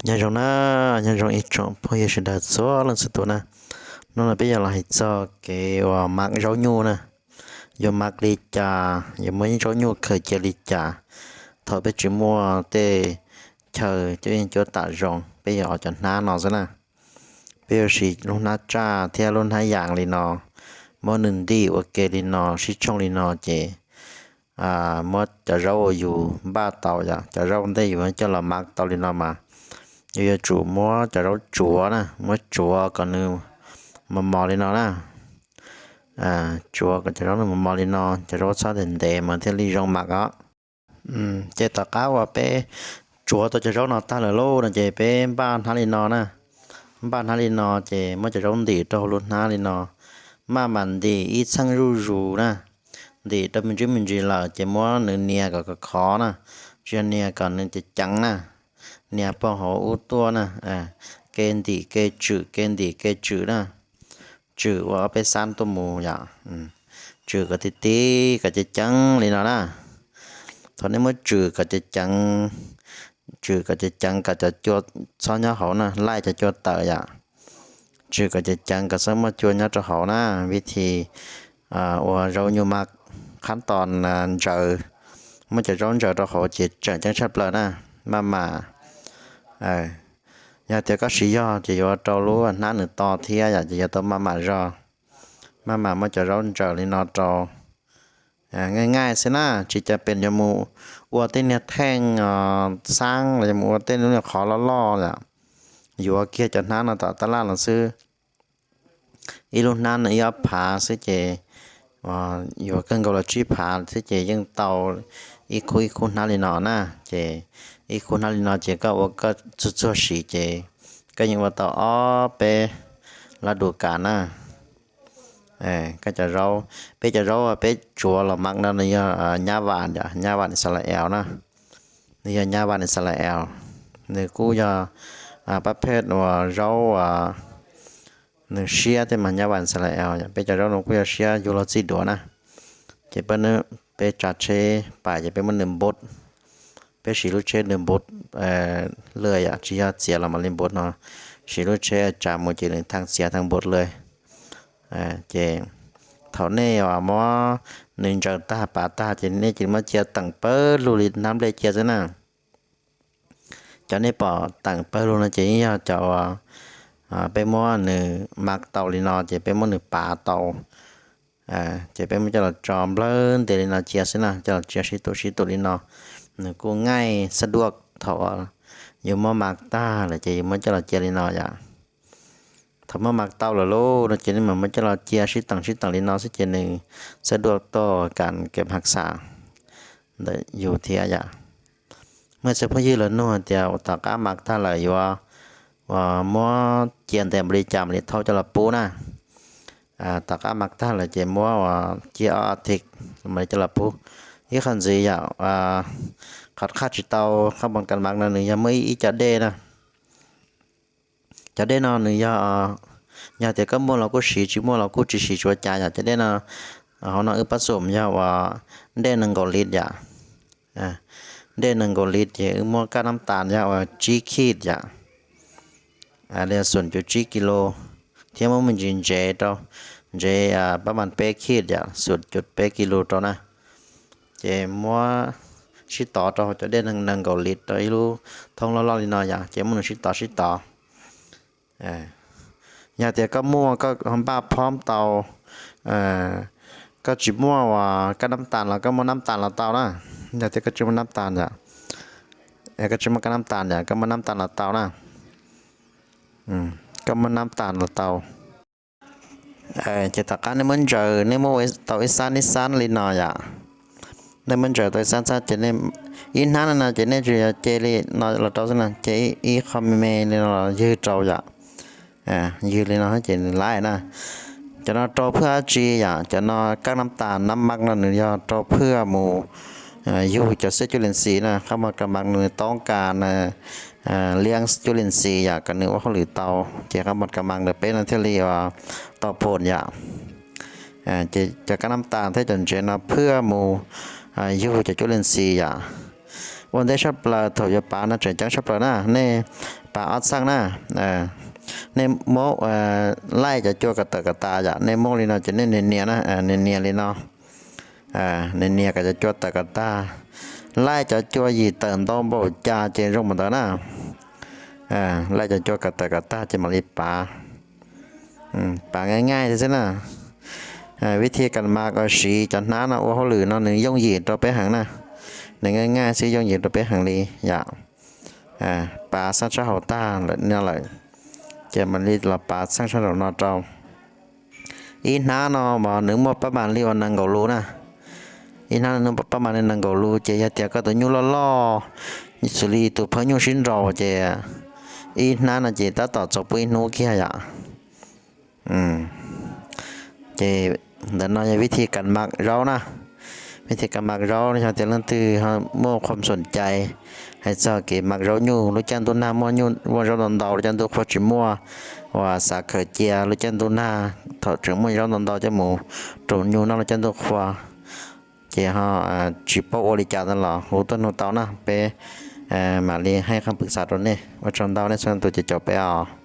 Nyob zoo na, nyob zoo ib tsoom phooj ywg sawv daws txhua leej txhua tus na. Hnub no peb yuav los hais txog kev uas mam zaub nyuj na. Yuav mam li cas, yuav muab zaub nyuj khaws cia li cas. Thaum peb tsis muaj tej chaw cov yeej cuab tam zoo, peb yuav ua cov hnab no xwb na. Peb yuav siv lub hnab tsaj thiab lub hnab yas li no, muab nws ntim ua ke li no, sib tshooj li no ces muab cov zaub uas yus npaj tau, yog cov zaub ntej yus coj los mam tau li no mas yus yuav tsum muab cov zaub tsuav na, muab tsuav kom nws mos mos li no na. Tsuav kom cov zaub nws mos mos li no, cov zaub txhob ntev ntev mas thiaj li zoo mam os. Ces tom qab uas peb tsuav tau cov zaub no tag lawm lauj no ces peb npaj hnab li no na. Npaj hnab li no ces muab cov zaub ntim rau hauv lub hnab li no, maj mam ntim ib txheej zuj zus na. Ntim rau me ntsis me ntsis lawm ces muab nws nias kom khov khov na, tsis yog nias kom nws ceev ceev na. Nias puag hauv ub tuaj na, kev ntim kev tswm, kev ntim kev tswm na. Tswm ua ob peb xab tuaj mus yom. Tswm kom ti ti, kom ceev ceev li no na. Thaum nej muab tswm kom ceev ceev, tswm kom ceev ceev kom cov cua txhob nyob hauv na, laij cov cua tawm yom. Tswm kom ceev ceev kom txhob muaj cua nyob rau hauv na. Vib thib ua zaub nyuj mas qhab tos ntsaws, muab cov zaub ntsaws rau hauv ces tseem ceeb tshaj plaws na. Maj mam, yog tias koj siv yog ces yuav rau lub hnab nws to thiab yom, ces yuav tau maj mam zog. Maj mam muab cov zaub ntsaws li no rau. Nqaij nqaij xwb na, tsis cam pem yuav mus ua tej niag theej xaab los yuav mus ua tej lub niag qhov loj loj yom. Yuav kiag cov hnab no tom tab laj los xwb. Ib lub hnab no ib ob phav xwb ces yuav kawg nkaus los tsib phav xwb ces yeej tau ib khub ib khub hnab li no na. Ces ib khub hnab li no ces koj ua koj txuag txuag siv ces koj yeej ua tau ob peb lab du kas na. Koj cov zaub, peb cov zaub peb tsuav los mam no nws yog nyab vam yom, nyab vam Israel na. Nws yog nyab vam Israel, nws kuj yog pab phej uas zaub nws siab tej mas nyab vam Israel yom. Peb cov zaub no kuj yog siab yug luag txij duav na. Ces peb, peb tsav tsheb pais ces peb muab nws npub, peb siv lub tsheb nws npub lwj yom, tsis yog txiav los mam li npub no, siv lub tsheb tsav mus ces nws thaj txiav thaj npub lwj. Ces thaum nej muab nws ntsaws tag pav tag ces nej cia li muab cia teem pawg lug li hnab nplej cia xwb na. Cov nej pom teem pawg lug no ces yeej yog cov uas peb muab nws mam tau li no ces peb muab nws pav tau. Ces peb muab coj los tso nplawg ntias li no cia xwb na, coj los tso sib tus sib tus li no. Nws kuj nqaij xab duaj thaum yuav muab mam tag lawm ces yuav muab coj los cia li no yom. Thaum muab mam tau lawm lauj no ces nej mam muab coj los cia sib teem sib teem li no xwb ces nws xab duaj toj kas kev haj xam ntawm yus thiab yom. Muaj txhua phooj ywg los nug tias tom qab mam tag lawm yuav muab cia ntev npaum li cas mam li thauj coj los pub na. Tom qab mam tag lawm ces muab ua cia ob a thiv mam li coj los pug. Ib qho ntxiv yom, qhov qhaj tsis tau qhov mam kas mam no nws yog muaj ib cov dej na. Cov dej no nws yog, yog tias koj muaj los kuj siv, tsis muaj los kuj tsis siv tsuav cas yom. Cov dej no, hauv no wb pab xum yog uas dej nees nkaum lit yom. Dej nees nkaum lit ces wb muab kaj nab tas yog uas tsib khij yom, li xum cuv tsib kis lus, thiab muab me ntsis ntsev rau, ntsev pab mas peb khij yom, xum cuv peb kis lus rau na. Ces muab sib tov rau hauv cov dej nees nkaum lit rau ib lub thoob loj loj li no yom, ces muab nws sib tov sib tov. Yog tias koj muaj koj npaj phom tau, koj tsis muaj uas kaj nab tas los koj muaj nab tas los tau na. Yog tias koj tsis muaj nab tas yom, koj tsis muaj kaj nab tas yom, koj muaj nab tas los tau na. Koj muaj nab tas los tau. Ces tom qab nej muab ntsaws, nej muab tau ib xab ib xab li no yom. Nej muab ntsaws tau ib xab xab ces ib hnab no ces nej tsuas yog ce li no los rau xwb na, ce ib qho me me li no los ywg rau yom. Ywg li no ces nws laib na. Cov no rau phwj dab tsi yom? Cov no kaj nab tas nab mas no nws yog rau phwj mus yug cov xwb cuj lees xis na, qhov mas kas mas nws toob kas liab cuj lees xis yom, kom nws ua hauj lwm tau, ces qhov mas kas mas ntawm peb no thiaj li tau phom yom. Ces cov kaj nab tas thiab cov ntsev no phwj mus yug cov cuj lees xis yom. ua ntej tshaj plaws thaum yuav pav no tseem ceeb tshaj plaws na, nej pav ob txheej na. Nej muab laij cov cua kom tawm kom tas yom, nej muab li no ces nej nias nias na, nias nias li no, nias nias kom cov cua tawm kom tag. Laij cov cua yim tawm ntau npaum cas ces zoo mus ntawd na. Laij cov cua kom tawm kom tag ces mam li pav. Pav nqaij nqaij thiab xwb na. Vib thi kas mas uas siv cov hnab no ua hauj lwm no nws yooj yim rau peb heev na. Nws nqaij nqaij xwb, yooj yim rau peb heev li yom. Pav xab tshaj hauv tag lawm no lawm, ces mam li los pav txheej sab nraum no rau. Ib hnab no mas nws muaj pab mas li uas nees nkaum lus na. Ib hnab no muaj pab mas li nees nkaum lus ces yog tias koj tus nyuj loj loj, xws li tus phawj nyuj sib nraus ces ib hnab no ces tab tom txaus pub ib hnub kiag yom. Ces ntawm no yog vib thi kas mas zaub na. Vib thi kas mas zaub no yog tias leej twg muaj khuam xom cai hais txog kev mas zaub nyuj, lub caij ntuj nag muaj nyuj muaj zaub ntau ntau, lub caij ntuj qhua tsis muaj, uas xav khaws cia lub caij ntuj nag thaum tseem muaj zaub ntau ntau coj mus rau nyuj noj lub caij ntuj qhua, ces ho tsis paub ua li cas ntawd los hu tuaj nug tau na, peb mam li hais qhov pw xav rau nej. Ua tsaug ntau nej txhua tus ces caum peb os.